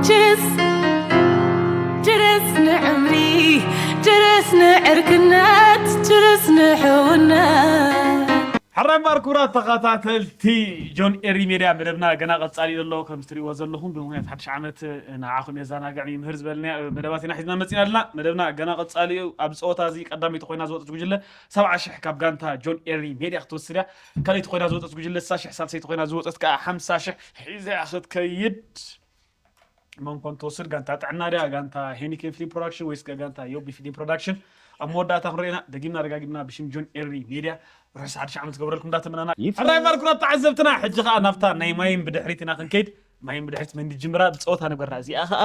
ችርስ ችርስ ንዕምሪ ችርስ ንዕርክነት ችርስ ንሕውነት። ሕራይ እምበኣር ክቡራት ተኸታተልቲ ጆን ኤሪ ሜድያ፣ መደብና ገና ቀጻሊ እዩ ዘሎ። ከም እትሪእዎ ዘለኹም ብምኽንያት ሓድሽ ዓመት ንዓኹም የዘናግዕ ይምህር ዝበልናዮ መደባት ኢና ሒዝና መጺና ኣለና። መደብና ገና ቀጻሊ እዩ። ኣብ ጸወታ እዚ ቀዳመይቲ ኮይና ዝወጸት ጉጅለ ሰብዓ ሽሕ ካብ ጋንታ ጆን ኤሪ ሜድያ ክትወስድ እያ። ካልኣይቲ ኮይና ዝወጸት ጉጅለ ስሳ ሽሕ፣ ሳልሰይቲ ኮይና ዝወጸት ከኣ ሓምሳ ሽሕ ሒዛ እያ ክትከይድ። መን ኮን ትወስድ? ጋንታ ጥዕና ድያ፣ ጋንታ ሄኒኬን ፊልም ፕሮዳክሽን ወይስ ጋንታ ዮቢ ፊልም ፕሮዳክሽን? ኣብ መወዳእታ ክንሪኤና ደጊምና ደጋጊምና ብሽም ጆን ኤሪ ሜድያ ርሑስ ሓድሽ ዓመት ክገብረልኩም እንዳተመናና። ይፍ- ሕራይ እምበኣር ክቡራት ተዓዘብትና፣ ሕጂ ከኣ ናብታ ናይ ማይም ብድሕሪት ኢና ክንከይድ። ማይም ብድሕሪት መን ድጅምራ ብጸወታ ንግበራ። እዚኣ ከኣ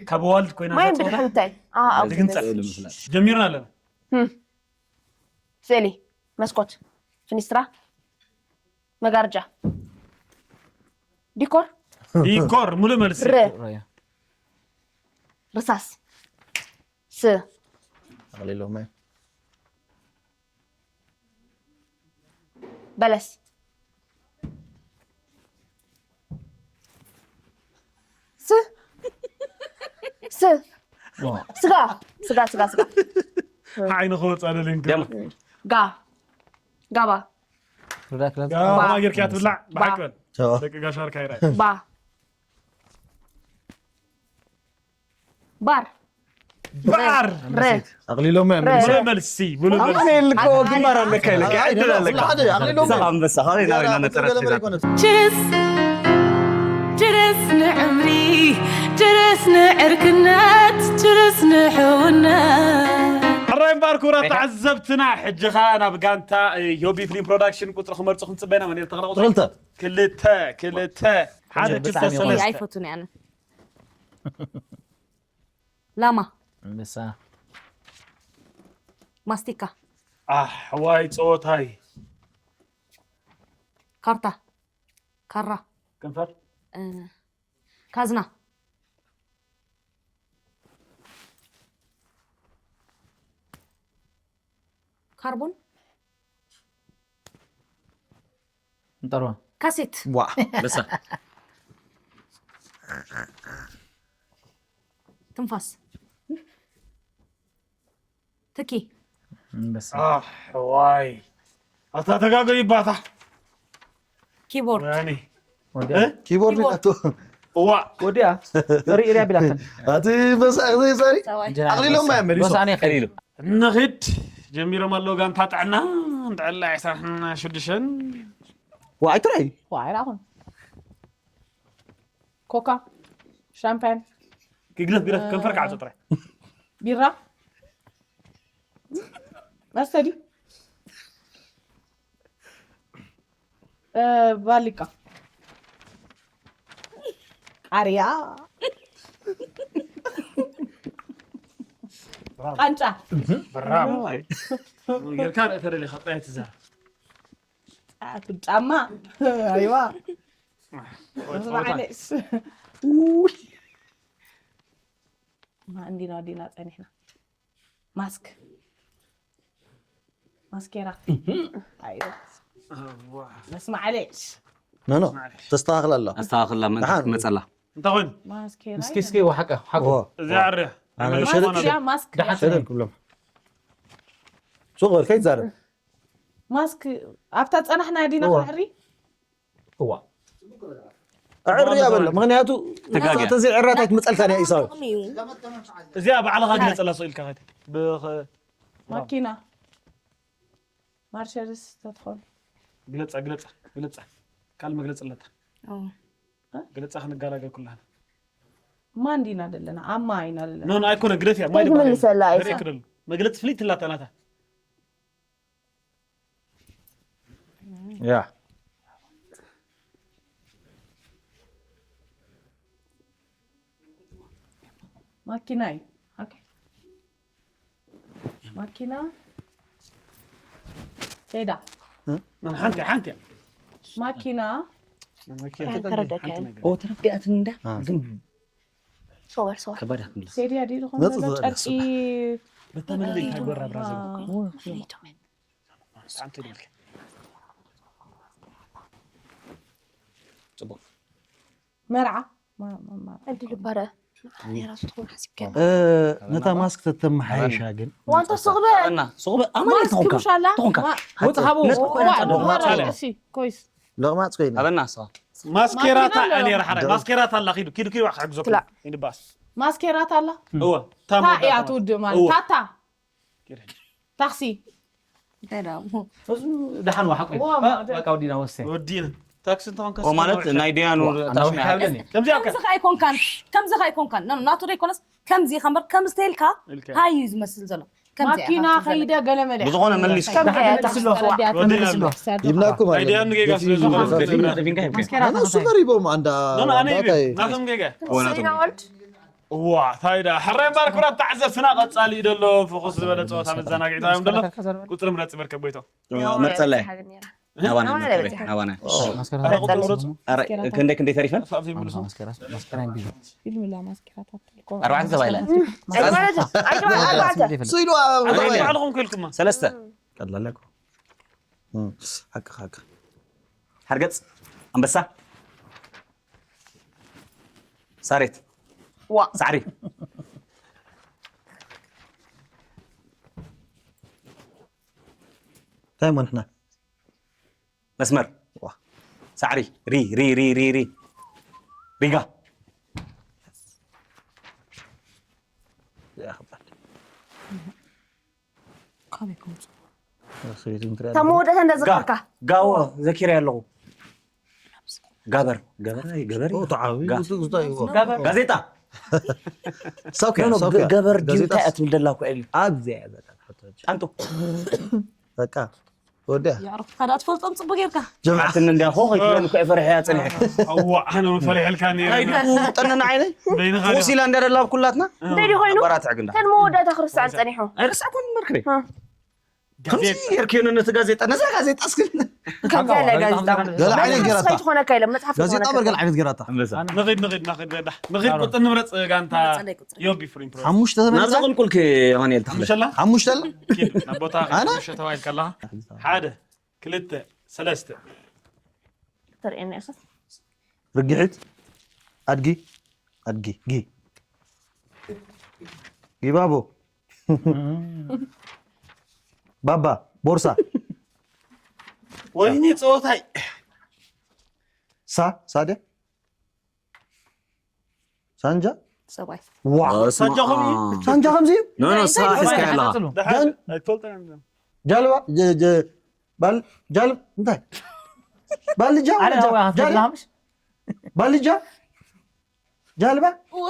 ካብ ዋልድ ኮይና ማይም እዛ ጸወታ ብድሕሪት እንታይ? ኣኣ፣ ኣብዚ ድግንጸል። ገጽ። ጀሚርና ኣለና። ህም። ስእሊ፣ መስኮት፣ ፍኒስትራ፣ መጋረጃ፣ ዲኮር፣ ዲኮር፣ ሙሉእ መልሲ። ር፣ ራያ። ርሳስ፣ ስ፣ ኣቕሊሎማ። በለስ፣ ስ፣ ስ፣ ዋ። ስጋ፣ ስጋ፣ ስጋ፣ ስጋ። ዓይኒ ክወጽእ ኣለለኝ። ደም። ጋ፣ ጋባ። ርዳት ርዳት። ጋ፣ ባ። ባ ጌርካ ትብላዕ፣ ባ። ብሓቂ በል። ቻው። ደቂ ጋሻ ርካ ይርኣይ። ባ። ባር። ባር። ረ። ኣቕሊሎም እዮም ረ። መልሶም። ሙሉእ መልሲ፣ ሙሉእ መልሲ። ኣማኑኤል እኮ ግንባር ኣለካ ኢለካ፣ ዕድል ኣለካ። ሓደ ኣቕሊሎም ሰብ እዮም። ኣንበሳ፣ ካበይ ናበይ እናነጠረት ገለ መለ ትዛረብ? ኣይኮነትን። ችርስ ችርስ ንዕምሪ ችርስ ንዕርክነት ችርስ ንሕውነት። ሕራይ እምበኣር ክቡራት ተዓዘብትና፣ ሕጂ ኸኣ ናብ ጋንታ ዮቢ ፊልም ፕሮዳክሽን ቁጽሪ ክመርጹ ክንጽበ ኢና። መን እየ ተኽለ ቁጽሪ? ክልተ። ክልተ፣ ክልተ። ሓደ፣ ክልተ፣ ብጣዕሚ ሰለስተ። ኣይፈቱን እየ ኣነ። ላማ። ኣንበሳ። ማስቲካ። ኣሕዋይ ጸወታይ። ካርታ። ካራ። ከንፈር። እ፣ ካዝና። ካርቦን። እንጠርዋ። ካሴት። ዋ። በሳ። ትንፋስ። ትኪ። በሳ። ኣሕዋይ። ኣታ ተጋገዩ ባታ። ኪቦርድ። ወያኔ። ወዲያ። እ? ኪቦርድ ኪቦርድ። ኢላቶ። እዋ። ወዲያ። ርኢ፣ ርኢ ኣቢላተን። ኣቲ በሳ፣ ኣቲ ሳሪ። ሰዋይ። እንጀራ ኣቕሊሎም በሳ። እዮም መሊሶም። በሳ ኣነ ቀሊሉ። ንኺድ። ጀሚሮም ኣለዉ ጋንታ ጥዕና። እንጥዕላ ዕስራን ሽዱሽተን። ዋ፣ ኣይትረኣይ። ዋ፣ ኣይረኣኹን። ኮካ፣ ሻምፓን፣ ግለፍ፣ ግለፍ፣ ከንፈርካ ዓጾ ጥራይ። ቢራ፣ መስተ ድዩ? እ፣ ባሊቃ፣ ቃርያ፣ ቃንጫ። ብራቮ። ጌርካ ርእየ ተደሊኻ ጥራይ ትዛረብ። ጫማ። ኣይዋ። ወይ ጸወታ። ማዕለሽ። ውይ። ማ እንዲና፣ እንዲና ጸኒሕና። ማስክ። ማስኬራ። ኣይዋ። እዋ። በስ ማዕለሽ። ኖ፣ ኖ። ማዕለሽ። ተስተኻኽል ኣላ። ኣስተኻኽላ፣ መን ደሓን። ክትመጸላ? እንታይ ኮይኑ? ማስኬራ እስኪ፣ እስኪ፣ ይበሃል። ወሓቀ፣ ሓቁ። ዋ። እዚኣ ኣርያ። ኣነ ማስክ ሸደድ፣ እያ፣ ማስክ። ደሓን ሸደድ ክብሎም። ሱቕ በል፣ ከይትዛረብ። ማስክ ኣብታ ጸናሕና ዲና እዋ። ክንዕሪ? እዋ። ኣዕሪ እያ በሎ። ምኽንያቱ ተጋግያ። እዛ ተዘይዕራት ኣይትመጸልካን እያ ኢሳዊ። እዚኣ ባዕልኻ ግለጸላ ስቕ ኢልካ ኸይተ። ብኸ-፣ ማኪና። ማርሸርስ ተትኾን። ግለጻ፣ ግለጻ፣ ግለጻ። ካልእ መግለጺ ኣለታ። ኦ። ግለጻ ክንጋላገል ኩላህና። ማን ዲና ደለና? ኣማ ኢና ደለና። ኖ፣ ኖ፣ ኣይኮነን፣ ግደፍያ። ማይ እንታይ ድማ ትምልሰላ፣ የለን። ኣይሳ? ርኤ ክደሉ። መግለጺ ፍልይቲ ኣላታ ናታ። ያ። ማኪና እዩ። ኦኬ። ማኪና። ሄዳ። ሓንቲ፣ ሓንቲ። ማኪና። ማኪና። ተረዳካ። ሓንቲ ነገር። ኦ፣ ተረዳእትን እንዳ። አ። ግን ሶበር፣ ሶበር። ከባድ እያ ትምልስ። ሴድያ ድዩ ዝኾነ ነጽ ዘሎ? ዘለ ጨርቂ። በታ መለለይ እንታይ ጎራ ብራዘር? አ። ሓንቲ ይደልክ። ጽቡቕ። መርዓ። ዕድል ይባረ። ንዓይ ራሱ ትኾን ሓሲብካ። እ፣ ነታ ማስክ ተተመሓየሻ ግን ዋንታ ስቕበ እና ስቑበ ኣማን ማስክ ትኾንካ ምሻላ ትኾንካ ወጽሃቡ ነጥቢ ኮይና ኣለዎ። እሺ ኮይስ ለቕማፅ ኮይና ኣበና ንስኻ ማስኬራታ ማኪና ነራ ሓራይ ደው- ማስኬራታ ኣላ ኪዱ ኪዱ ኪዱ ሓግዞ ትላ ይንባስ ማስኬራታ ኣላ እወ ታ እያ ትውድእ ማለት እወ። ታታ ታክሲ እንታይ ደኣ እሞ እዚ ደሓን ዋሓቁ ዋ፣ በቃ ወዲና ወሰ ወዲና ታክሲ እንተኾን ኦ ማለት ናይ ደያኑ ኣናውሕ ሓብለኒ ከምዚኣ ከምዚ ከ ኣይኮንካን ከምዚ ከ ኣይኮንካን ኖ ናቱ ዘይኮነስ ከምዚ ከንበር ከምዚ ተልካ ኢልካ። ሃይ እዩ ዝመስል ዘሎ ከምዚ ማኪና ከይደ ገለመለ ብዝኾነ መልስ ከምዚ እያ ተሓስብ ወዲና ይብላኩም ናይ ደያኑ ጌጋ ስለ ዝኾነ ኣነ እሱ ቀሪቦም ኣንዳ ኖ ኣነ እንታይ ናቶም ጌጋ ወናቶም እዋ ታይ ደኣ ሕራይ እምበር ኩራት ተዓዘብትና ቀጻሊ እዩ ደሎ ፍኹስ ዝበለ ፀወታ መዘናግዒታ እዮም ደሎ ቁፅሪ ምረፅ መርከብ ጎይቶ መርፀላይ ናባና መርፀላይ ናባና ኧረ ክንደይ ክንደይ ተሪፈን ሳብ ዘይምልሱ ይልምላ ማስኬራታት ኣርባዕተ ተባሂለን ማለት ኣይተባለ ኣርባዕተ ስኢሉ ኣይ ባዕልኹም ከልኩማ ሰለስተ ቀላል እኮ ሓቂ ሓቂ ሓርገፅ ኣንበሳ ሳሬት ዋ ሳዕሪ እንታይ እሞ ንሕና መስመር ሳዕሪ ሪ ሪ ሪ ሪ ሪ ሪጋ ይኣኽባል ካበይ ከምፅኡ ሰበይቱ እንትሪኣ እታ መወዳእታ እንዳዘከርካ ጋዎ ዘኪረ ኣለኹ ጋበር ገበር ገበር ተዓቢ ጋ- ጉስጉስታ ይዎ ጋዜጣ ሰውከ ኖ፣ ኖ፣ ሰውከ ገ- ገበር ድዩ ጋዜጣ እንታይ እያ ትብል ደላ እኮ ኢሉ ኣብዚ እያ ዘላ ሕቶ ጣንጡ በቃ ወዲያ የዕርፍካ ዳ ትፈልጦም ፅቡቅ ጌርካ ጀምዓትን እንዲያ ኾ ከይትብለኒ እኮ እየ ፈሪሐ እያ ፀኒሐ እዋ ኣነ እውን ፈሪሐልካ ነይረ ጠነና ዓይነይ በይንኻ ቁስ ኢላ እንዲያ ደላ ኣብ ኩላትና እንታይ ድዩ ኮይኑ ኣባራትዕ ግንዳ ተን መወዳእታ ክርስትያን ፀኒሑ ኣይርስዕኩን መርክበይ ከምዚ ጌርክዮ ነቲ ጋዜጣ ነዛ ጋዜጣ እስኪ ከምዚ ያለ ጋዜጣ ገለ ዓይነት ገራታ ትኾነካ ኢሎም መፅሓፍ ጋዜጣ በር ገለ ዓይነት ገራታ ኣንበሳ ንኺድ ንኺድ ንኺድ ንዳ ንኺድ ቁፅር ንምረፅ ጋንታ ሓሙሽተ ዮቢ ፍሪም ናብዚ ቁልቁልክ ኣማንኤል ተኽለ ሓሙሸላ ሓሙሽተ ኣለ ኪድ ናብ ቦታ ኣነ? ሓሙሸተ ተባሂልካ ኣለኻ ሓደ ክልተ ሰለስተ ተርእየና ኢኻ ርግሒት ኣድጊ ኣድጊ ጊ ጊባቦ ባባ ቦርሳ ወይኒ ፀወታይ ሳ ሳደ ሳንጃ ሰብኣይ ዋ ሳንጃ ከምኡ እዩ? ሳንጃ ከምዚ እዩ ኖ ኖ ሳ ሒዝካ ኣለኻ ደሓን ኣይትፈልጠን ጃልባ ጀ- ጀ- ባል ጃልብ እንታይ ባልጃ ሓደ ጃ- ነዋ ጃልብ ተላምሽ ባልጃ ጃልባ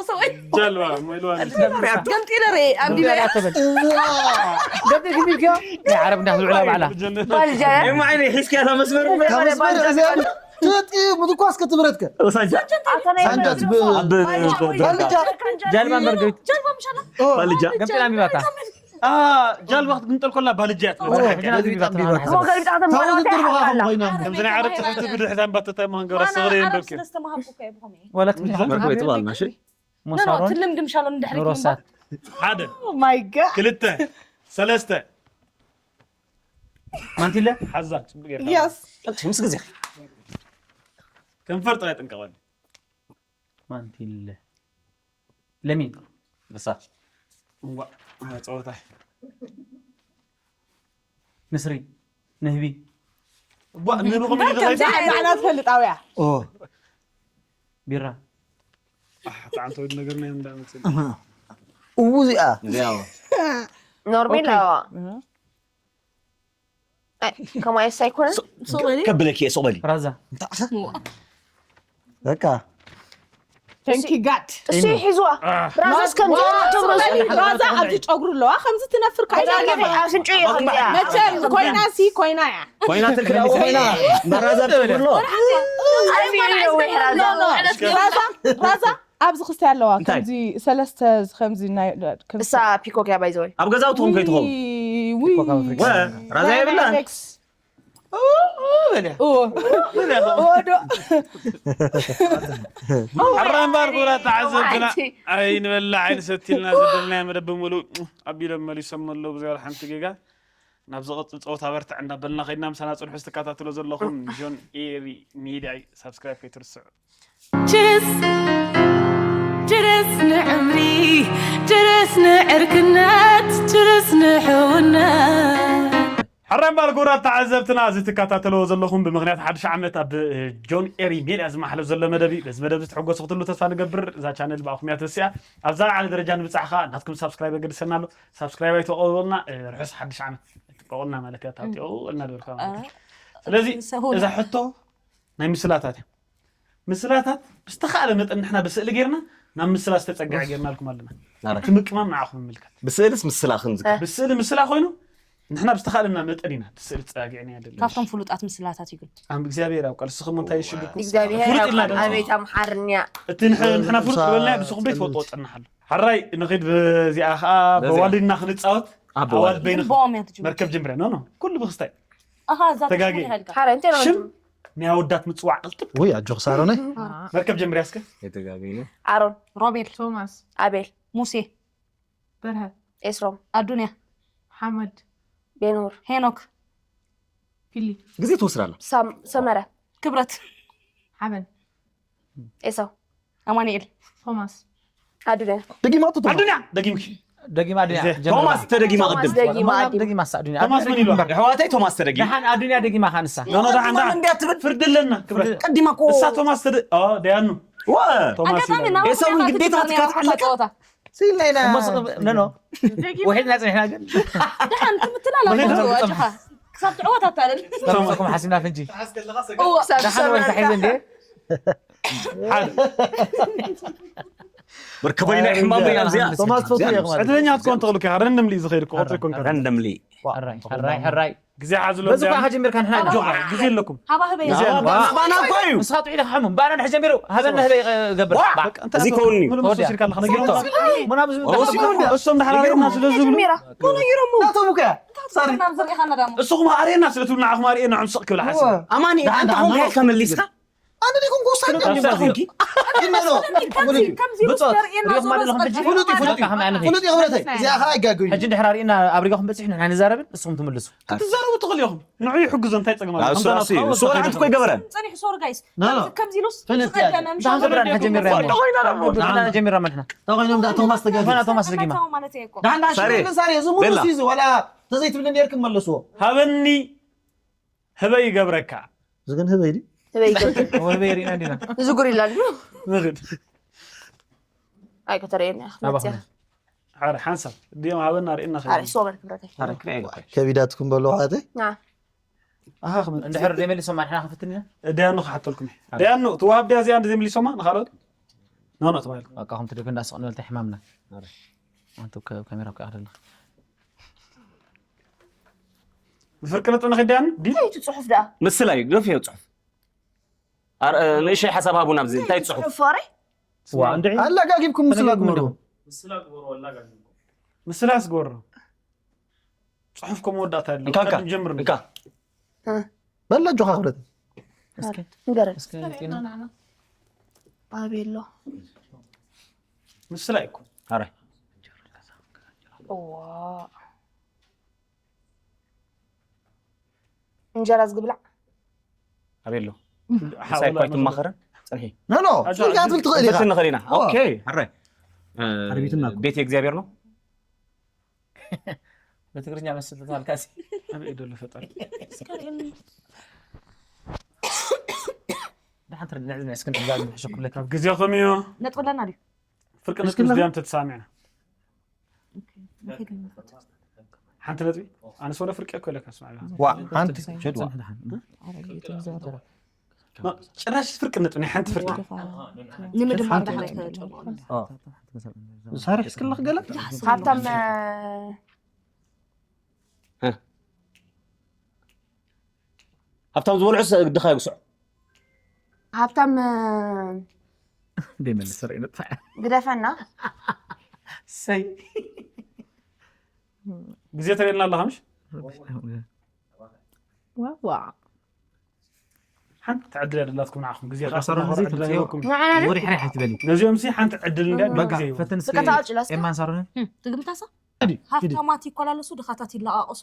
ሰብኣይ ጃልባ ሞይልዋ ገምጢለ ርእ ኣቢበ ገብ ግቢልክዮ ናይ ዓረብ እንዳ ዝውዕላ ባዕላ ባልጃ የማዓይነ ሒዝካያ መስመር ካብ መስመር እዚኣ ትጥዩ ምትኳስ ክትብረትከ ሳንጃ ሳንጃ ትብ- ኣብ ባልጃ ጃልባ መርገቢት ጃልባ ምሻላ ባልጃ ገምጢላ ሚባታ ጃልባ ክትግምጠል ኮላ ባልጃ እያ ትመ ወላ ሕጂ ናዚ ሚባታ ቢባታ ሞገል ብጣዕሚ ታው ማለዋት ድርብኻ ይሓላ ኮይና ከምዚ ናይ ዓረብ ፅሕፍቲ ብድሕታ እምባተታይ መሃንገራ ስግሪ የንበልክ ስለዝተማሃርኩ እኮ ይብኹም ወላ መርክበይ ትባልና ሽ ኖ ኖ ሞሳሮን ትልምዲ ምሻሎም ድሕሪ ኑሮሳት ሓደ ማይ ጋድ ክልተ ሰለስተ ማንቲለ ሓዛ ፅቡቅ ጌርካ የስ ምስ ግዜ ከንፈር ጥራይ ጥንቀቐኒ ማንቲለ ለሚን ብሳ እዋ ፀወታ ንስሪ ንህቢ እዋ ንብኹም ከምዚ ባዕላ ትፈልጥ ኣውያ ኦ ቢራ ጣዕምቲ ወዲ ነገር ናይ እንዳመፅእ እው እዚኣ እዚኣ ኖርሜል ኣዋ ከማየስ ኣይኮነን ከብለኪ እየ ሱቕ በሊ ራዛ በቃ Thank you God እሱ ሒዝዋ ራዛስ ከም ራዛ ኣብዚ ጨጉሩ ኣለዋ ከምዚ ትነፍር ካይዳ ኣፍንጭ እዩ ከምዚኣ መቸም ኮይና ሲ ኮይና እያ ኮይና ትልክላ ኮይና መራዛ ትብሎ ራዛ ራዛ ኣብዚ ክስታይ ኣለዋ እንታይ? ከምዚ ሰለስተ ከምዚ ናይ ከምዚ እሳ ፒኮክ እያ ባይዘወይ ኣብ ገዛውትኹም ከይትኸውን ዊ ወ ራዛ የብላን ወዶ ኣራምባር ኩራ ተዓዘብትና ኣይንበላ ዓይንሰትልና ዘደልናዮ መደብ ብምሉእ ኣቢሎም መሊሶም ኣለዉ ብዘይ ሓንቲ ጌጋ ናብ ዝቐፅል ፀወታ በርትዕ እንዳበልና ከይድና ምሳና ፅንሑ ዝትከታተሎ ዘለኹም ጆን ኤሪ ሚድያ ሳብስክራይብ ከይትርስዑ Tschüss. ንዕርክነት ችርስ ንሕውነት። ሕራይ እምበኣር ክቡራት ተዓዘብትና፣ እዚ ትከታተልዎ ዘለኹም ብምኽንያት ሓድሽ ዓመት ኣብ ጆን ኤሪ ሜድያ ዝመሓለፍ ዘሎ መደብ እዩ። በዚ መደብ እዚ ትሕጎሱ ክትህሉ ተስፋ ንገብር። እዛ ቻነል ብኣኹም እያ ትርስያ። ኣብዛ ላዕሊ ደረጃ ንምብጻሕ ኸኣ ናትኩም ሳብስክራይብ የገድሰና ኣሎ። ሳብስክራይብ ኣይተቐበሉና፣ እ፣ ርሑስ ሓድሽ ዓመት። ኣይትቀበሉና ማለት እያ፣ ታውቂኡ እናነበርካ ማለት እዩ። ስለዚ እዛ ሕቶ ናይ ምስላታት እያ። ምስላታት ብዝተኻእለ መጠን ንሕና ብስእሊ ጌርና ናብ ምስላ ዝተጸግዐ ጌርናልኩም ኣለና። እቲ ምቅማም ንዓኹም ይምልከት። ብስእልስ ምስላ ክንዝከር ብስእሊ ምስላ ኮይኑ ንሕና ብዝተኻእለና መጠን ኢና እቲ ስእሊ ተጸጋጊዕና ያደለ። ካብቶም ፍሉጣት ምስላታት እዩ ግን ኣም እግዚኣብሔር ያውቃል። ንስኹም እንታይ ይሽግርኩም? እግዚኣብሔር ፍሉጥ ያውቃል። ኢልና ዶ? ኣቤት ኣምሓርኛ። እቲ ንሕ- ንሕና ፍሉጥ ዝበልና ንስኹም ቤት ፈልጥዎ ጸናሓሉ። ሕራይ ንኺድ በዚኣ ኸኣ በዚኣ። በዋልድና ክንጻወት ኣብ በዋልድ። በይንኹም። ቦኦም እያ ትጅምር መርከብ ጅምረ ኖ ኖ ኩሉ ብኽስታይ ኣኻ እዛ ተጋጊ። ትሽኩር ይሃልካ ሓረ እንታይ ነው? ሽም ናይ ኣወዳት ምጽዋዕ ቅልጥፍ ውይ ኣጆኽ ሳሮነይ መርከብ ጀምር ያስከ የተጋገኘ ሮቤል ቶማስ ኣቤል ሙሴ በርሀ ኤስሮም ኣዱንያ ሓመድ ቤኖር ሄኖክ ፊሊ ግዜ ትወስድ ኣላ ሳም- ሰመረ ክብረት ሓበን ኤሳው ኣማኑኤል ቶማስ ኣዱንያ ደጊማቱ ቶማስ ኣዱንያ ደጊምኪ ደጊማ ኣዱንያ ግዜ። ጀምር። ቶማስ ተደጊማ ቶማስ ቅድም ደጊማ ቶማስ ኣዱንያ። ደጊማ ኣሳ ኣዱንያ ቶማስ ምን ይብላል? ኣሕዋተይ ቶማስ ተደጊማ ደሓን ኣዱንያ ደጊማ ካንሳ ኖ ኖ ደሓን ደሓን እንዲያ ትብል ፍርዲ ኣለና ክብረት ቀዲማ እኮ እሳ ቶማስ ተደ ኦ ደያኑ ወ ኣጋጣሚ የሰው እንግዲህ ቤት አትከፍትለት? ሲለይና ሞስ ነኖ ውሒድና ፅኒሕና ግን ደሓን ትምትላል ኣለዎ ኣጆኻ ክሳብ ትዕወት ኣታለል ከምሰኹም ሓሲብና ፍንጂ ክሳብ ደሓን ወይ ሰመረ ተሒዘ እንዴ መርከበይና ሕማም ሪና እዚኣ ቶማስ ትፈትዎ ኢኹም ማለት ዕድለኛ ክትኮን ትኽእል ኢኻ። ረንደምሊ ዝኸይድ እኮ ቁፅሪ ይኮን ሕራይ ሕራይ ሕራይ ግዜ ሓዝሎ በዚ ኳ ከጀሚርካ ንሕና ኢና ግዜ ኣለኩም ሃባህበይ ግዜ ኣለኩም ባና እኮ እዩ ንስኻ ጥዑ ኢኻ ሕሙም ባና ድሕር ጀሚሩ ሃበና ህበይ ገብር እዚ ከውኒ ወዲያ ምሳሌ እሶም ዳሕራሪና ስለ ዝብሉ ጀሚራ ኮነ ይረሙ ናቶም እኮ እያ ሳሪ ናብ ዘሪእኻና ዳሞ እስኹም ኣርእየና ስለ ትብሉ ንዓኹም ኣርእየና ዕምስቕ ክብል ሓስብ ኣማኒ ኣንተ ኮንካ ከመሊስካ ኣነ ዲኩም ክወስድ ንስኻ ኮንኪ ይመሎ ከምዚ ከምዚ ምስ ተርእየና ሪኢኹም ዘሎ ኣለኹም ዝቐድም ሕጂ? ፍሉጥ እዩ ፍሉጥ እዩ በቃ ከመይ ኣነ ፍሉጥ እዩ ክብረተይ እዚኣ ከዓ ኣይጋገዩ ሕጂ እንድሕር ኣርእና ኣብሪጋኹም በፂሕና ንሕና ንዛረብን ንስኹም ትምልሱ ክትዛረቡ ትኽእሉ ኢኹም። ንዑ ይሕግዞ እንታይ ጸገም ኣሎ? እሱ ራሱ እዩ እሱ ወላ ሓንቲ እኮ ይገበረ ጸኒሑ ሶሪ ጋይስ ና፣ ና። ከምዚ ኢሉስ ፍልጥ እያ። ዝቐደመ ምሽ ዳሓን ክብረን ሕጂ ጀሚርና ጀሚርና ዳሓን ጀሚርና መድና ተኾይኖም ዳ ቶማስ ተጋፊ ዝኾነ ቶማስ ደጊማ ማለት እየ እኮ ዳሓን ዳሓን ሳሬ፣ ሽግር ሳሬ እዚ ሙሉ ቤላ። ሲ እዚ ዋላ ተዘይትብልኒ ነርክም መልስዎ ሃበኒ ህበይ ይገብረካ። እዚ ግን ህበይ ድዩ ህበይ ይገብር ወይ በየር ኢና እንዲና ንዝጉር ኢላ ድዩ ንኽድ ኣይ ከተርእየና ኣባኹም መፅያ ሓደ ሓንሳብ ድዮም ሃበና ርእና ኣርእስዎ በል ክብረተይ ከቢዳትኩም በሎ ሓተይ ና ኣሃ ክመ እንድሕር ዘይመሊሶም ኣድሕና ክንፍትን ኢና ደያኑ ክሓተልኩም እየ። ደያኑ ትዋሃብ ድያ እዚኣ ዘይመሊሶማ ንኻልኦት ኖ ኖ ተባሂሉ በቃ ከምቲ ደግ እንዳስቕ ንበልታ ሕማምና ኣንተ ከ- ካሜራ እኮ ኣለና ብፍርቂ ነጥብ ንኸይድ ደያኑ ዲል እንታይ እዩ እቲ ፅሑፍ ደኣ ምስላ እዩ ገፊዮ ፅሑፍ ኣር- ንእሽተይ ሓሳብ ሃቡና ኣብዚ እንታይ ፅሑፍ ፅሑፍ ፍቕሪ ዋ እንድዒ ኣላጋጊብኩም ምስላ ግበሩ ምስላስ ጎሮ ጽሑፍ ከመወዳእታ ኣሎ እንካ እንካ ጀምር እንካ በላ ኣጆኻ ክብረት ንገረን እስኪ ሪእና ኣቤሎ ምስላ ይኮ ኣረ እዋ እንጀራ ዝግብላዕ ኣቤሎ ምሳይ እኳ ኣይትማኸርን ፅንሒ ኖ ኖ ስልካ ትብል ትኽእል ኢኻ ንኽእል ኢና ዋ። ኦኬ ኣረ ዓረቢትና እኮ። ቤት የእግዚኣብሔር ነው በትግርኛ መስል ተባልካ ሲ ኣበይ ደሎ ፈጣሪ ደሓን ትርድንዕ ዝንዕስክን ትዛዝ ምሕሹ ክብለካ ኣብ ግዜኹም እዩ ነጥብ ኣለና ድዩ ፍርቂ ነጥብ ዝያም ተተሳሚዐ ሓንቲ ነጥቢ ኣነስ ወደ ፍርቂ እኮ ኢለካ ስማዕ ዋ ሓንቲ ሸድዋ ጭራሽ ፍርቂ ነጥቢ ናይ ሓንቲ ፍርቂ ንምድማር ዳሕራይ ተጨምሮ ሳርሕ እስክለኽ ገለ ሃብታም ሃብታም ዝበልዑ ድኻ ይግስዑ ሃብታም ደይመልስ ርኢ ነጥፋ ግደፈና ሰይ ግዜ ተሪእና ኣለኻ ምሽ ዋዋ ሓንቲ ዕድል ያደላትኩም ንዓኹም ግዜ በቃ፣ ሳሮን፣ እዚ ትምፅእ ሂበኩም ንዓና ድዩ? ወሪሕ ሪሕ ኣይትበሊ ነዚኦም ሲ ሓንቲ ዕድል እንዳ በቃ ግዜ ፈትን ስቀታ ኣውጭላስ ኤማን ሳሮን ትግምታሳ ሃብታማት ይኮላለሱ ድኻታት ይለቃቀሱ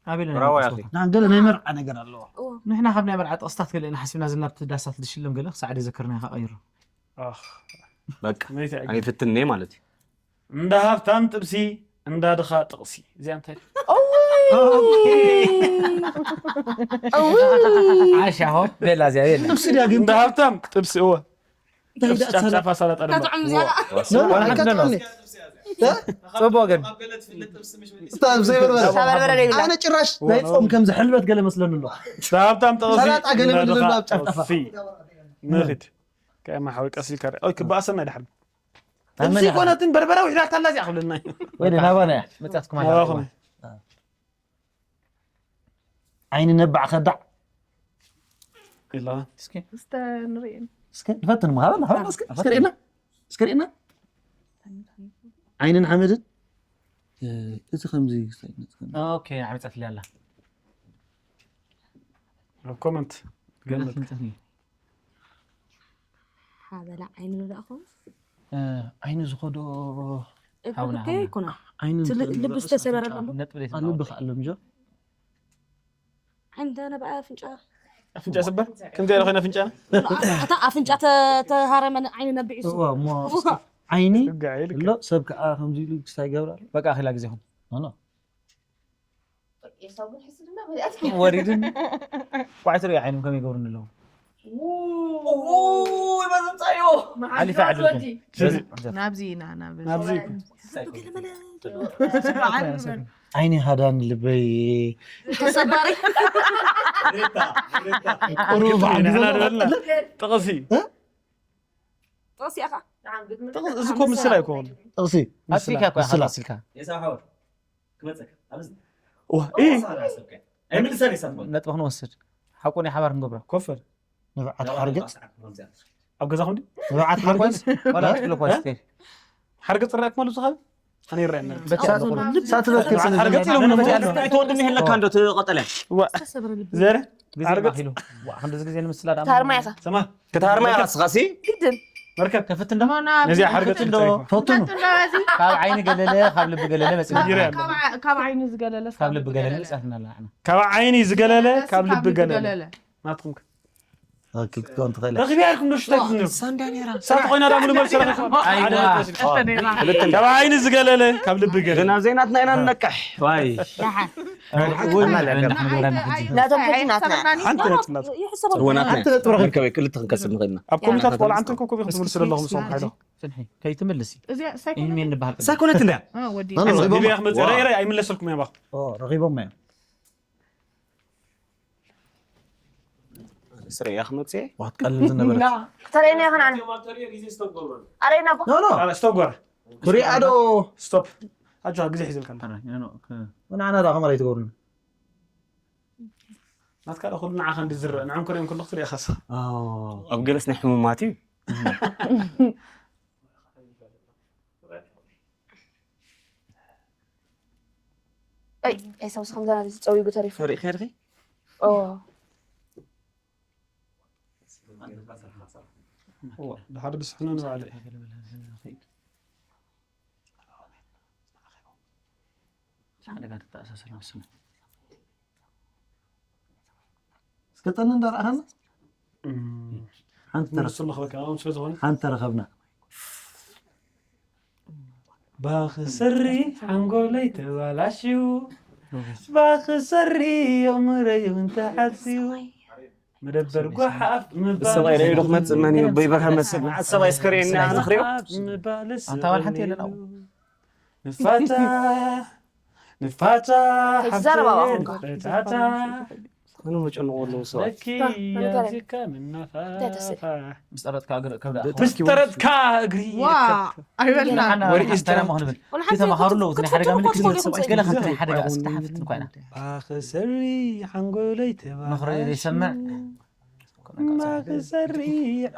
ኣቤለ ብራዋ ያኺ ናን ገለ ናይ መርዓ ነገር ኣለዎ ንሕና ካብ ናይ መርዓ ጥቕስታት ገለ ኢና ሓሲብና ዝናብቲ ዳሳት ዝሽለም ገለ ክሳዕ ደዘክርና ኢኻ ቀይሮ በቃ ኣይፍትንኔ ማለት እዩ እንዳ ሃብታም ጥብሲ፣ እንዳ ድኻ ጥቕሲ። እዚኣ እንታይ? ዓሻ ሆ ቤላ እዚኣ ቤላ። ጥብሲ ድያ ግን? እንዳ ሃብታም ጥብሲ እወ። እንታይ ደኣ ጫፍጫፋ ሳላጣ ድማ። ታጥዕም እዚኣ ወላ ሓንቲ ኣለና። ጽቡቅ ግን ሳበርበረ ዘይብላ ኣነ ጭራሽ ናይ ጾም ከም ዝሕልበት ገለ መስለኒ ኣሎ። እንዳ ሃብታም ጥቕሲ። ሳላጣ ገለ እንዳ ምን ድኻ ዝብላ ኣብ ጫፍጫፋ። ጥቕሲ። ንኺድ። ከመይ ሓወይ ቀስ ኢልካ ርእ። ኦይ ክበኣሰና ይድሓል። ኣመና ጥብሲ ይኮነትን በርበረ ውሒዳታ ኣላ እዚኣ ክብለና እዩ። ወይ ናባና እያ መጻትኩም ኣላ። ናባኹም። ዓይኒ ነባዕ ከዳዕ ኢላ። እስተ ንርእየን እስከ ንፈትን ማሃበል ሃበል እስከ እስከ ርኢና እስከ ርኢና ዓይንን ሓመድን እ፣ እዚ ከምዚ ይስታይ ነጽከና ኦኬ ዓመጻት ሊያላ ኣብ ኮመንት ገምት። መጻት ሓበላ ዓይኒ ንዳእኹም ዓይኒ ዝኸዶ ሓውና፣ እኮ ይኮና ዓይንን ልብ ዝተሰበረ ኣሎ ነጥብ ዘይት ኣልብ ከኣሎም ጆ ዓይኒ ተነበኣ ኣፍንጫ ኣፍንጫ ስበር ከምዚ ያለ ኮይና ኣፍንጫ እታ ኣፍንጫ ተ- ተሃረመ ዓይኒ ነብዒሱ እዋ እሞ ዓይኒ ጋይል ኣሎ ሰብ ከዓ ከምዚ ኢሉ ክስታይ ይገብር ኣሎ በቃ ኣኺላ ግዜኹም ኖ ኖ ወሪድን ኳዕቲ ሪኦ ዓይኖም ከመይ ይገብሩኒ ኣለዉ ሓሊፈ ዓድልኩም ናብዚ ኢና ናብ ናብዚ ዓይኒ ሃዳን ልበይ ተሰባሪ ቁሩብ ንሕና ዝበልና ጥቕሲ ጥቕሲ ኢኻ ጥቕሲ እዚ እኮ ምስል ኣይኮን ጥቕሲ ኣጥፊካ እኮ ምስላ ስልካ የሳብ ሓወር ክመፀካ ኣብዚ ዋ እ ሓሳብካ ኣይምልሰን የሳብ ሓወር ነጥቢ ክንወስድ ሓቁ ናይ ሓባር ክንገብሮ ኮፈር ንብዓት ሓርገፅ ኣብ ገዛኹም ድዩ ንብዓት ሓርገፅ ዋላ ትብሎ ፖስቴር ሓርገፅ ዝረኣኩም ኣሎ ዝኻል ኣነ ይረኣየና ሳትበክር ሓርገፅ ኢሎም ኣይትወድም ይህለካ እንዶ ትቐጠለ ዋ ዝተሰበረ ልቢ ዘረ ግዜ ሓርገፅ ማኺሉ ዋ ክንድዚ ግዜ ንምስላ ዳኣ ታርማ ኢኻ ሰማ ክታርማ ኢኻ ስኻሲ ግድን መርከብ ከፍት እንዶ ነዚኣ ሓርገፅ እንዶ ፈትኑ ካብ ዓይኒ ገለለ ካብ ልቢ ገለለ መፂ ይረኣየና ካብ ዓይኒ ዝገለለ ካብ ልቢ ገለለ መፂኣትና ኣለና ካብ ዓይኒ ዝገለለ ካብ ልቢ ገለለ ናትኩም ከ ክትከውን ትኽእል ረኺብ ያልኩም ዶ ሽታይ ትዝንሩ ሳንዳ ነራ ሳት ኮይና ዳ ሙሉ መልሲ ረኺብኩም ሓደ ነጥቢ ወሲድኩም። ካብ ዓይኒ ዝገለለ ካብ ልቢ ገለለ ግን ኣብ ዘይናትና ኢና ንነቅሕ ዋይ ደሓን ወላ ለገር ናቶም ሕጂ ናትና ሓንቲ ነጥቢ ናትኩም ይሕሰበሉ እወ ናትና ሓንቲ ነጥቢ ረኺብኩም። መርከበይ ክልተ ክንከስብ ንኽእልና ኣብ ኮሚታት ቆልዓ እንተኮ ኮም ኢኹም ትምልሱ ዘለኹም ሰው ሓይሎ ፍንሒ ከይትምልሲ እዚኣ ኢሜል ሳይኮነት ንበሃል ሳይኮነት እንድያ ኖ፣ ኖ፣ ረኺቦም ሊብያ እዮም። ክመፅእ ረይ ረይ ኣይምለሰልኩም እዮም ኣኹ ኦ፣ ረኺቦም እዮም። ስረያ ክመፅእ ዋ፣ ትቀልል ዝነበረት ተርእየና ይኸን ኣነ ኣረና ኖ፣ ኖ፣ ስተጎረ ሪኣ ዶ ስቶፕ ኣጆ ግዜ ሒዘልካ ንዓና ዳ ከመራ ይትገብሩና ናትካ ዶ ኩሉ ንዓኻ እንዲ ዝረአ ንዓም ክሪኦም ከለኹ ትሪእኻስ ኣዎ። ኣብ ገለስ ናይ ሕሙማት እዩ ኤሳውስ ከምዛ ናዚ ጸዊጉ ተሪፉ ሪእኻ ዲኺ ኦ ድሓር ብስሕኑ ንባዕለ ሓደጋ ተተኣሳሰር መስነ እስከ ጠኒ እንዳረኣኻና ሓንቲ ተረ- ንሱ ለኽበካ ኣም ስለ ዝኾነ ሓንቲ ተረኸብና ባኽስሪ ሓንጎለይ ተባላሽዩ ባኽሰሪ የእምረይ እውን ተሓስዩ መደበር ጓሓፍ ምባል ሰብኣይ ርእዩ ዶ ክመፅእ መን እዩ በይበርሃ መስል መዓት ሰብኣይ እስከ ርእየኒ ኣነ ክሪኦ ምባልስ ኣንታ ዋላ ሓንቲ የለን ኣብኡ። ንፋታ ንፋታ ተዛረባ ሓፍተይ ኣኹምካ። ንፈታታ ኣነ መጨንቆ ኣለዉ ሰባት ለኪ ያዚካ ምናፋፋ ምስ ጠረጥካ እግሪ ከብዳ ምስ ጠረጥካ እግሪ ዋ ይርከብ። ኣይበልና ወሪ ኢንስታና መሆን ብል ወላ ሓንቲ ተማሃሩ ኣለዉ ክትፍትፉ ናይ ሓደጋ ምልክት ክትፍትፉ ሰብኣይ ገለ ክትፍትፉ ሓደጋ ኣስተሓፍት እንኳ ኢና ባኽሰሪ ሓንጎለይ ተባላሹ ምኽሪ ዘይሰምዕ ማኽሰሪ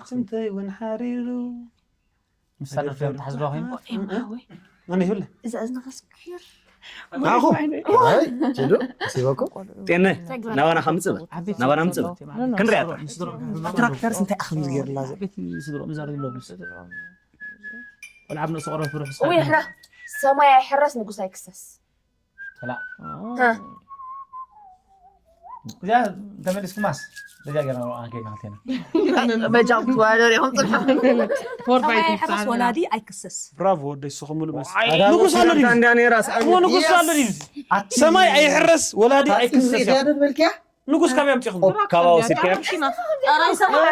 ኣዕፅምተይ እውን ሓሪሩ ምሳሌ ፊልም ተሓዝባ ኮይኑ ኣነ ይብለ እዛ እዝንኻ ስኪር ናኹ ቴዶ ሲበኮ ጤነ ናባና ከምፅእ ናባና ምፅእ ክንሪኣ ትራክተርስ እንታይ ኣኽም ዝገርላ ዘ ቤት ስድሮ ምዛር ዝብሎ ምስ ቆልዓ ብነሱ ቆረብ ፍርሕ ውይ ሕራ ሰማይ ኣይሕረስ ንጉስ ኣይክሰስ ሰላ ሃ። እዚኣ ተመሊስኩማስ በዚኣ ገና ኣንኬና ክልቴና። በጃም ትዋደር ኢኹም ጽንሑ። ሰማይ ኣይሕረስ ወላዲ ኣይክሰስ። ብራቮ ወደይ ስኹም ሙሉ መስ ኣይ፣ ንጉስ ኣሎ ድዩ? እንዳ ነራስ እሞ ንጉስ ኣሎ ድዩ? ሰማይ ኣይሕረስ ወላዲ ኣይክሰስ። ያደድ በልኪያ ንጉስ ካብ ያምጽኹም ካባው ሲልከ ሰማይ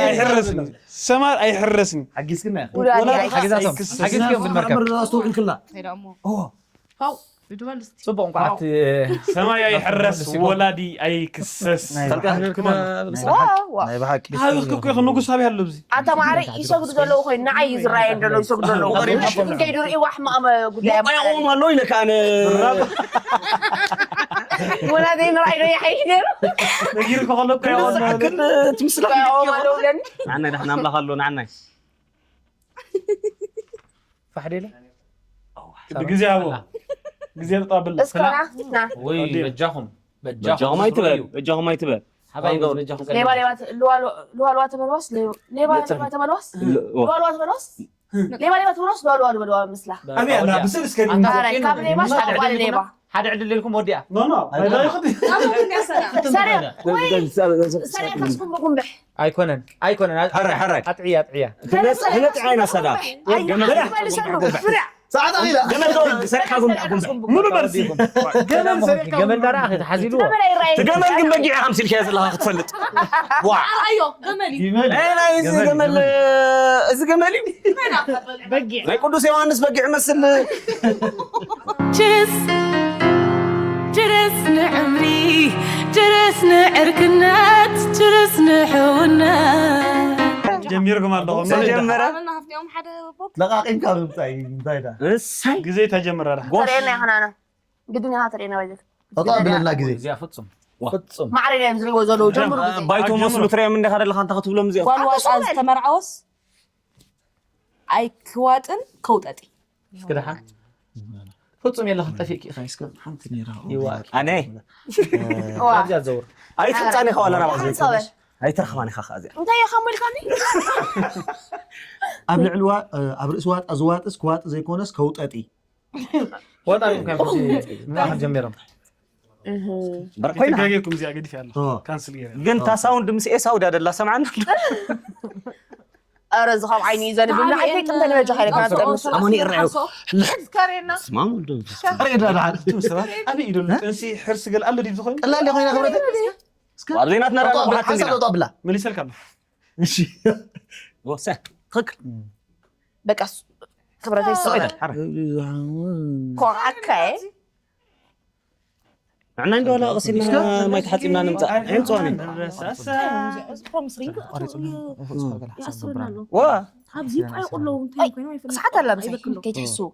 ኣይሕረስን። ሰማይ ኣይሕረስን። ሓጊዝክና ወላዲ ሓገዛቶም ሓገዝኩም ብመርከብ ኣስተውዕልክላ ጽቡቅ እንኳ ሰማይ ኣይሕረስ ወላዲ ኣይክሰስ። ናይ ብሓቂ ሃብትኩ ይኹን ንጉስ ሃብ ያለው እዚ ኣታ ማዕረ ይሰግዱ ዘለዉ ኮይኑ ንዓይ እዩ ዝረኣየን ዘሎ ይሰግዱ ዘለዉ ኮይኑ ከይዱ ርእዋ ሕማቕ ጉዳይ ቋያቆም ኣሎ ኢለካ ኣነ ወላ ዘይምርኣይ ዶ ይሓይሽ ነይሩ ነጊሩ ከሎ ክል ትምስላ ቋያቆም ኣለዉ ብለኒ ንዓናይ ዳሕና ኣምላኽ ኣሎ ንዓናይ ፋሕዴለ ብግዜ ሃቦ ግዜ ተጣብላ እስከ ና ና ወይ በጃኹም በጃኹም ኣይትበል በጃኹም ኣይትበል ሓባይ በጃኹም ሌባ ሌባ ት- ልዋ- ልዋ ልዋ ትበልዋስ ሌ- ሌባ ሌባ ትበልዋስ ልዋ ልዋ ትበልዋስ ሌባ ሌባ ትበልዋስ ልዋ ልዋ ትበልዋ ምስላ ኣበይ ኣላ ብስል እስከ ኧረ ካብ ሌባ ሳልባ ሌባ ሓደ ዕድል ኢልኩም ወዲኣ ኖ ኖ ሰሪቕ ወይ ሰሪቕ ካስኩም ብጉንብሕ ኣይኮነን ኣይኮነን ሕራይ ሕራይ ኣጥዕያ ኣጥዕያ ክነጥዓ ኢና ሰዳ ኣይመልሰሉ ስሪዕ ሰዓት ኣኺላ ገመል ሰሪዕካ ጉንብዕ ጉንብዕ ሙሉ መልሲ ገመል ዳራ ኣኺ ተሓዚልዎ ገመል ይረኣይ ትገመል ግን በጊዕ ከም ሲልካ ዘለካ ክትፈልጥ ዋ ኣርኣዮ ገመል እዩ ኤ፣ ናይ እዚ ገመል እዚ ገመል እዩ መን ኣፈር በልዕ በጊዕ ናይ ቅዱስ ዮሃንስ በጊዕ መስል ችርስ ችርስ ንዕምሪ ችርስ ንዕርክነት ችርስ ንሕውነት ጀሚርኩም ኣለኹም ተጀመረ ኣበና ሃፍቲኦም ሓደ ቦክ ለቃቂምካ ብምንታይ እንታይ ዳ እሳይ ግዜ ተጀምራ ዳ ጎሽ ተርእየና ይኹናና ግድን ኢኻ ተርእየና ባይዘት ጠጣ ብለና ግዜ እዚኣ ፍጹም ፍጹም ማዕረ እዮም ዝሪእዎ ዘለዉ ጀምሩ ግዜ ባይቶ መስሉ ትሪኦም እንዲኻ ደለኻ እንተ ክትብሎም እዚኦም ጓል ዋጣ ዝተመርዓወስ ኣይክዋጥን ከውጠጢ እስኪ ደሓን ፍጹም የለኽን ጠፊእኪ ኢኻ እስከ ሓንቲ ነይራ ይዋ ኣነ ኣብዚኣ ዘውር ኣይትፍጻን ኢኻ ዋላ ናብኣ ሓንሳበ ኣይትረኽባን ኢኻ ከኣ እዚኣ እንታይ ኢኻ ሞልካኒ ኣብ ልዕሊ ዋ- ኣብ ርእሲ ዋጣ ዝዋጥስ ክዋጥ ዘይኮነስ ከውጠጢ ወጣ ሪኩም ከም ምናምን ጀሚሮም በርኮይና ተጋጌኩም እዚኣ ገዲፍ ያለ ኦ። ካንስል ገይረ ግን እታ ሳውንድ ምስ ኤሳው ድያ ደላ ሰምዓና ኧረ እዚ ካብ ዓይኒ እዩ ዘንብል ንዓይ ከይጥምተ ንበጃ ሓይለ ከጥምስ ኣሞኒ እረዮ ከሬና ስማም ወልዶ ሬዳ ደሓን እቱም ሰባት ኣበይ እዩ ደሎ ጥንሲ ሕርሲ ገል ኣሎ ድዩ ዝኾይኑ ቀላል ኾይና ክብረት ኣብ ዘይናትና ራባ ሓንሳብ ሓትና ጠጣ ብላ መሊሰልካ ኣሎ እሺ ወሰ ትክክል በቃ ክብረተይ ስቕ ኢለ ኮዓካየ ንዕና እንዲ ዋላ ቀሲልና ማይ ተሓፂብና ንምፃእ ኣይምፅዋኒ ይኣስረና ኣሎ ዋ ኣብዚ ይቋየቁ ኣለዉ እንታይ ኮይኖም ኣይፈልጥ ሰዓት ኣላ ምሳይ ከይትሕስቡ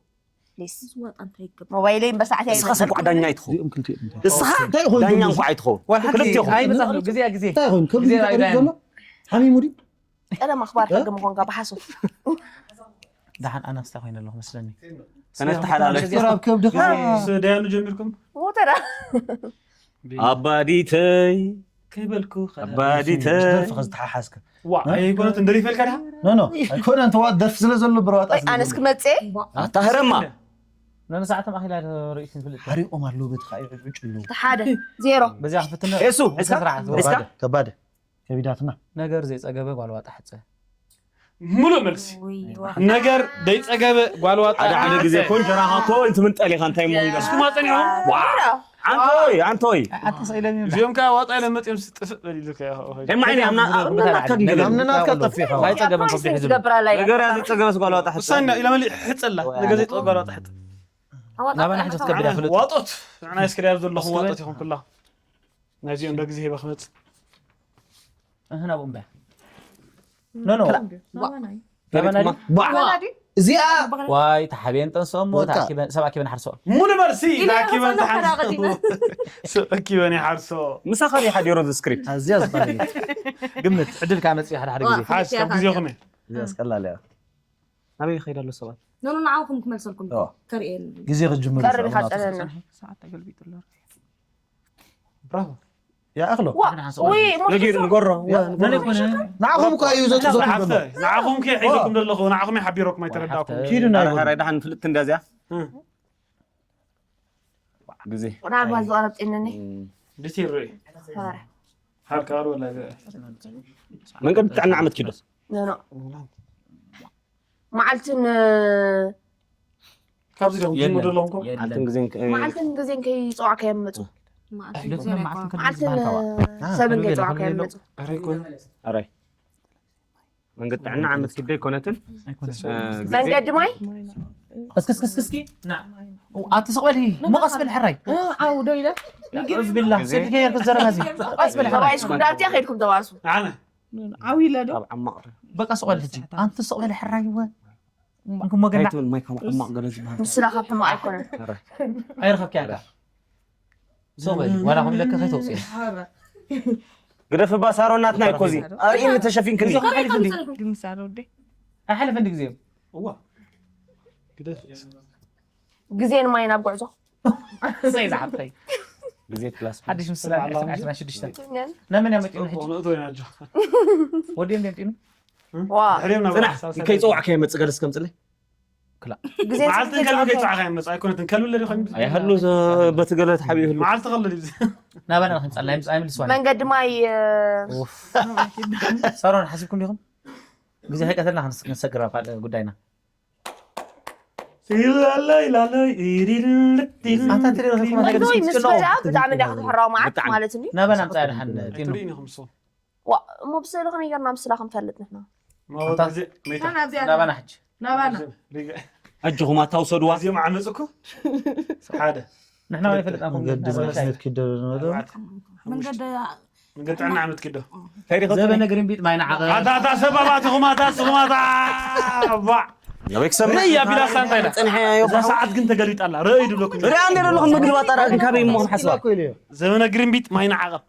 ፕሊስ ዝዋጣ እንታይ ይገባ ሞባይለይ በሰዓት እስኻስ እንኳዕ ዳኛ ኣይትኸውን እዚኦም ክልቲኦም እንታይ እስኻ ዳኛ እንኳዕ ኣይትኸውን ዋላ ክልቲኹም ኣይመጻኽሉ ግዜ ግዜ እንታይ ይኾን ከም ግዜ ዝጠርፍ ራእዩ ዘሎ ሓሚሙ ድዩ ቀደም ኣኽባር ሕጊ ምኾንካ ብሓሶት ደሓን ኣነስታ ኮይነ ኣለኹ መስለኒ ተነተሓላለፍ ዶክተር ኣብ ከብድኻ ዳያኑ ጀሚርኩም ሞተራ ኣባዲተይ ከይበልኩ ኣባዲተይ ደርፊ ዝተሓሓዝካ ዋ ኣይኮነት እንደር ይፈልካ ድሓ ኖ ኖ ኣይኮነ እንተ ደርፊ ስለ ዘሎ ብረዋጣ ወይ ኣነስ ክመፅእ ኣታ ህረማ ነንሰዓቶም ኣኺላ ርእዩ ክንፍልጥ ሓሪቆም ኣለዉ በቲ ከዓ ይዕጭ ኣለዉ ሓደ ዜሮ በዚኣ ክፍትን ኤሱ ሒዝካ ስራሕ ሒዝካ ከባደ ከቢዳትና ነገር ዘይፀገበ ጓልዋጣ ሕፀ ሙሉእ መልሲ ነገር ደይፀገበ ጓልዋጣ ሓደ ሓደ ግዜ ኮን ጀራኻ ኮ እንትምንጠል ኢኻ እንታይ ሞ እስኩም ኣፀኒዖም ዓንቶይ ዓንቶይ ኣተሰኢለኒ እዚኦም ከዓ ዋጣ ኢለ መፅኦም ስጥፍእ በሊሉ ኤማዓይኒ ኣምና ኣምና ከግገለ እምንና ከጠፊ ኣይፀገበን ከብዲ ሒዙ ዝገብራላ ነገር ዝፀገበስ ጓልዋጣ ሕፀ ውሳና ኢለ መሊእ ሕፀላ ነገር ዘይፀገበ ጓልዋጣ ሕፀ ናባና ሕቶ ትከብዳ ፍልጥ ዋጦት ንዓና እስክሪያ ዘለኹም ዋጦት ይኹም ኩላ ናይዚኦም ዶ ግዜ ሂበ ክመፅእ እህ ናብኡ እምበያ ኖ ኖ ፈሪጥኩማ እዚኣ ዋይ ተሓብየን ጠንስኦ እሞ በቃ። ተኣኪበን- ሰብ ኣኪበን ሓርሶ ሙሉ መልሲ ኢለ ተኣኪበን ይኸፈል ዝሓርሶ ኣቐዲመ። ሰብ ኣኪበን ይሓርሶ ምሳኻ ድዩ ሓዲሩ እዚ ስክሪፕት ኣዝያ ዝቐለየት ግምት ዕድል ከዓ መፅእ ሓደ ሓደ ግዜ ሓሽ ካብ ግዜኹም እየ እዚኣ ኣስቀላል እያ ናበይ ይኸይድ ኣሎ ሰባት ኖኖ ንዓኹም ክመልሰልኩም ኦ። ከርእየኒ ግዜ ክትጅምር ቀርብ ኢኻ ፀለና ሰዓት ተገልቢጡ ኣሎ ብራቮ ይኣኽሎ ዋ ወይ ነጊር ንጎሮ ንዓኹም እኳ እዩ ዘትዘቱ ንዓኹም ከ ሒዘኩም ዘለኹ ንዓኹም ይሓቢረኩም ኣይተረዳእኩም ኪዱ ናይ ራይ ደሓን ፍልጥቲ እንዳ እዚኣ ግዜ ቁርኣን ባዝ ዝቐረብ ጤነኒ እም፣ ዲቴል ርኢ ኸበረ ሓርካሩ ወላ መንገዲ ጥዕና ዓመት ኪዶ ኖ መዓልትን ካብዚ ዲኹም ጅምሩ ዘለኹም መዓልትን ግዜን ከ- መዓልትን ግዜን ከይፀዋዕ ከየምፁ መዓልትን ግዜን ኣይኮነን። መዓልትን ሰብን ከይፀዋዕ ከየምፁ ኣረ ይኮነ ኣራይ መንገዲ ጥዕና ዓመት ኪዶ ኣይኮነትን ኣይኮነን። እ፣ ግዜ- መንገዲ ማይ እስኪ እስኪ እስኪ እስኪ ና ኣቲ ስቕ በል ሙቐስ በል ሕራይ ዓው ዶ ኢለ እዝ ቢላ ሰቲ ከየር ክዘረብ ዚ ቀስ በል ሕራይ ተባይስኩም ዳብትያ ከይድኩም ተባሱ ኣነ ዓው ኢለ ዶ በቃ ስቕ በል ሕጂ ኣንቲ ስቕ በል ሕራይ ወ እንኩም ወገና ኣይትብል ማይ ከም ሕማቕ ገለ ዝበሃል ምስላ ካብ ሕማቕ ኣይኮነን ኣይረኸብኪ ኣካ ስቕ በል ዋላ ከም ኢለካ ከይተውፅእ ግደፍ እባ ሳሮን ናትና እኮ እዚ ኣርእኒ ተሸፊንክኒ ኣይሓልፍ እንዲ ግዜ እዋ ግደፍ ግዜን ማይን ኣብ ጉዕዞ ሰይ ዝሓፍተይ ግዜ ክላስ ሓድሽ ምስላ ዕስራን ሽዱሽተ ነመን ያመጢኑ ሕጂ ንእቶ ኢና ጆ ወዲኦም ደምጢኑ ዋ ድሕሪም ናብ ፅናሕ ከይፀዋዕ ከየመፅእ ገለ እስከምፅለይ ግዜ መዓልትን ከልቢ ከይፀዓኻ ይመፅ ኣይኮነትን ከልቢ ለዲ ኸሚ ኣይሃሉ በቲ ገለ ተሓቢኡ ይህሉ መዓልቲ ከለል እዩ ናባና ንክንፀላ ይምፅኣ ይምልስዋ መንገዲ ማይ ሳሮን ሓሲብኩም ዲኹም ግዜ ከይቀተልና ክንሰግር ኣብ ካልእ ጉዳይና ኢላለይ ኢላለይ ኢሪልልት ኣንታ ትሪኦ ዘለኹም እንታይ መንገዲ ገዲስኩም ምስ ትጭነቑ? በዳ ብጣዕሚ ዳክ ትሕራው መዓት ብጣዕሚ። ማለት እንዲ ናባና ምፃ ድሓን ቲኑ ትርእይኒ ከምሶ ዋ እሞ ብስእሊ ከመይ ጌርና ምስላ ክንፈልጥ ንሕና መወት ግዜ መይታ ናባና ሕጂ ናባና ኣጆኹም ኣታውሰድዋ እዚኦም ዓመፅኩ ሓደ ንሕና ወይ ፈለጥናኩም መንገዲ ማሕነት ክደሉ ነበሩ ኣርባዕተ መንገዲ መንገዲ ጥዕና ዓመት ክዶ ዘበነ ግሪንቢጥ ማይ ንዓቐ ኣታ ኣታ ሰባባት ኢኹም ኣታ ስኹም ኣታ ባ ናበይ ክሰምዕ ርእይ ኣቢላ ሳንታ ኢላ ፀንሐ እዛ ሰዓት ግን ተገልቢጣ ኣላ ርእይ ድብለኩም ሪኣ እንደ ዘለኹም ምግልባጥ ኣረኣ ግን ካበይ እሞ ክንሓስባ ዘበነ ግሪንቢጥ ማይ ንዓቐብ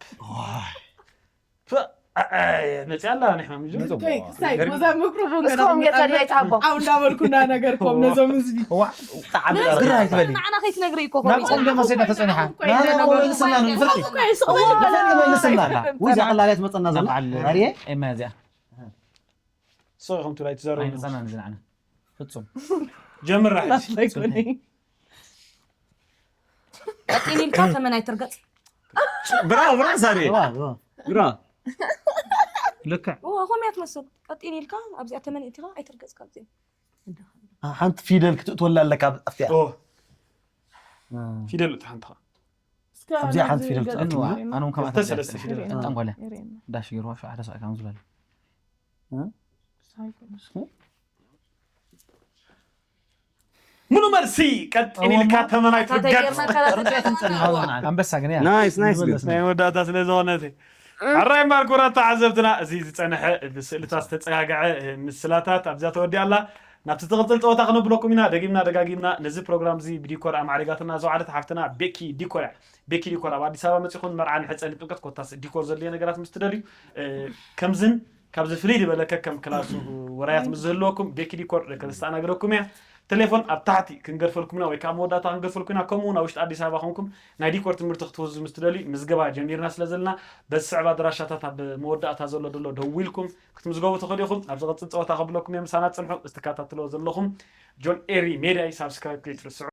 መፅያ ኣላ ንሕና ምጅ ክሳይ ክሳይ ወዛ ምክሮፎን እስከም ጌርካ ድያ ይትሃቦ ኣብ እንዳበልኩ እንዳነገርኩም ነዞም ህዝቢ ግራ ኣይትበሊ ንዓና ከይትነግሪ እኮ ናብኦም ደሞ ሰይዳ ተፀኒሓ መልስና ንፈልጥ መልስና ኣላ ወይ እዛ ቀላልያ ትመፀና ዘላ ኣርየ ኤማ እዚኣ ሰው ከምቱ ላይ ትዘረቡ ኣይመፀናን እዚ ንዓና ፍፁም ጀምራ ቀጢን ኢልካ ተመን ኣይትርገፅ ብራው ብራው ሳሪ ብራ ልክዕ ሆም እያ ትመስል ቀጢን ኢልካ ኣብዚኣ ተመን ኢትኻ ኣይትርገፅ ካብዚ ሓንቲ ፊደል ክትእትወላ ኣለካ ኣብቲያ ፊደል እታ ሓንቲ ኣብዚኣ ሓንቲ ፊደል ክትእትወላ ኣነ እውን ክልተ ሰለስተ ፊደል ጠንቆለ ዳሽ ገይርዋ ሸውዓተ ሰው ከም ዝበለ ሙሉ መልሲ ቀጢን ኢልካ ተመን ኣይትርገፅ ኣንበሳ ግን እያ ናይስ ናይስ ግን ናይ መወዳእታ ስለ ዝኾነት ኣራይ እምበር ክቡራት ተዓዘብትና እዚ ዝፀንሐ ብስእልታት ዝተፀጋግዐ ምስላታት ኣብዚኣ ተወዲኣ ኣላ ናብቲ ትቕፅል ፀወታ ክነብለኩም ኢና ደጊምና ደጋጊምና ነዚ ፕሮግራም እዚ ብዲኮር ኣማዕሪጋትና ዝወዓለት ሓፍትና ቤኪ ዲኮር እያ ቤኪ ዲኮር ኣብ ኣዲስ ኣበባ መፂኹም መርዓ ንሕፀ ንጥምቀት ኮታስ ዲኮር ዘድልየ ነገራት ምስ ትደልዩ ከምዝን ካብዚ ፍልይ ዝበለ ከከም ክላሱ ወራያት ምስ ዝህልወኩም ቤኪ ዲኮር ከተስተኣናግደኩም እያ ቴሌፎን ኣብ ታሕቲ ክንገድፈልኩም ኢና ወይ ከዓ መወዳእታ ክንገድፈልኩም ኢና ከምኡ እውን ኣብ ውሽጢ ኣዲስ ኣበባ ኮንኩም ናይ ዲኮር ትምህርቲ ክትወዙ ምስ ትደልዩ ምዝገባ ጀሚርና ስለ ዘለና በዚ ስዕብ ኣድራሻታት ኣብ መወዳእታ ዘሎ ደሎ ደዊልኩም ክትምዝገቡ ትኽእሉ ኢኹም ኣብ ዝቐፅል ፀወታ ከብለኩም እዮም ምሳና ፅንሑ ዝተከታተልዎ ዘለኹም ጆን ኤሪ ሜድያ እዩ ሳብስክራይብ ከይትርስዑ